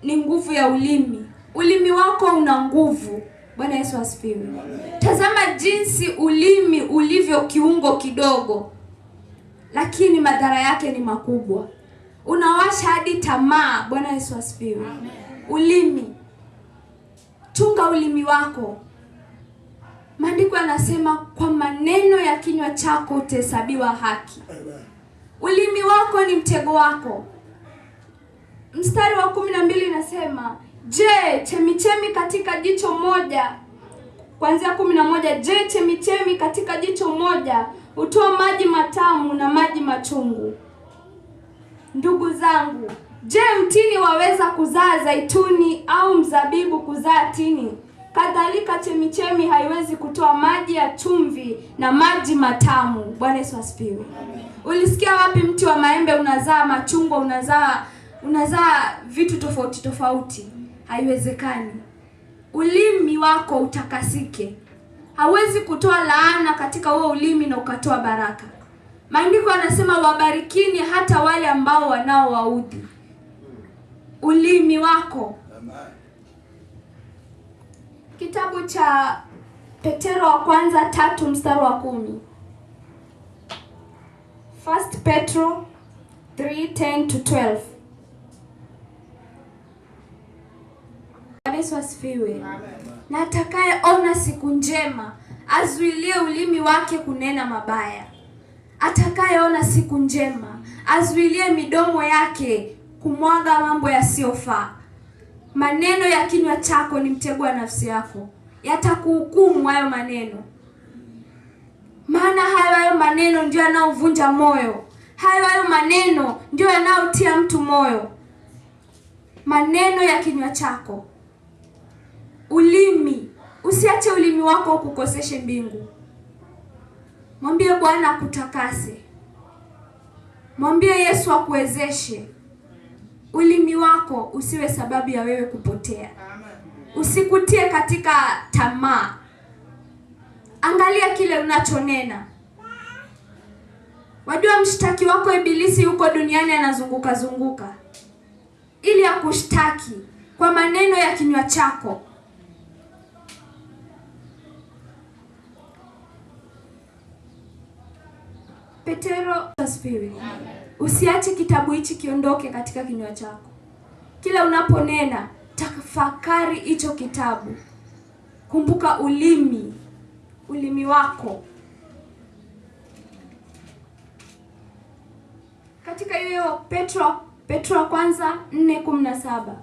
ni nguvu ya ulimi. Ulimi wako una nguvu. Bwana Yesu asifiwe. Tazama jinsi ulimi ulivyo kiungo kidogo, lakini madhara yake ni makubwa. Unawasha hadi tamaa. Bwana Yesu asifiwe. Ulimi, chunga ulimi wako. Maandiko yanasema kwa maneno ya kinywa chako utahesabiwa haki. Ulimi wako ni mtego wako. Mstari wa 12 inasema, je, chemichemi katika jicho moja, kuanzia 11, je, chemichemi katika jicho moja hutoa maji matamu na maji machungu? Ndugu zangu, je, mtini waweza kuzaa zaituni au mzabibu kuzaa tini? Kadhalika chemichemi haiwezi kutoa maji ya chumvi na maji matamu. Bwana Yesu asifiwe. Ulisikia wapi mti wa maembe unazaa machungwa, unazaa vitu tofauti tofauti? Haiwezekani. Ulimi wako utakasike. Hauwezi kutoa laana katika huo ulimi na ukatoa baraka. Maandiko yanasema wabarikini hata wale ambao wanaowaudhi. Ulimi wako. Kitabu cha Petero wa kwanza 3 mstari wa 10. 1 Petro 3:10-12. Yesu asifiwe. Na atakayeona siku njema azuilie ulimi wake kunena mabaya. Atakayeona siku njema azuilie midomo yake kumwaga mambo yasiyofaa. Maneno ya kinywa chako ni mtego wa nafsi yako, yatakuhukumu hayo maneno. Maana hayo maneno ndio yanayovunja moyo, hayo maneno ndio yanayotia mtu moyo. Maneno ya kinywa chako, ulimi. Usiache ulimi wako ukukoseshe mbingu. Mwambie Bwana akutakase, mwambie Yesu akuwezeshe. Ulimi wako usiwe sababu ya wewe kupotea. Usikutie katika tamaa. Angalia kile unachonena. Wajua mshtaki wako Ibilisi yuko duniani anazunguka zunguka ili akushtaki kwa maneno ya kinywa chako. Petero asifiwe. Usiache kitabu hichi kiondoke katika kinywa chako. Kila unaponena tafakari hicho kitabu. Kumbuka ulimi wako. Katika hiyo Petro wa kwanza 4:17.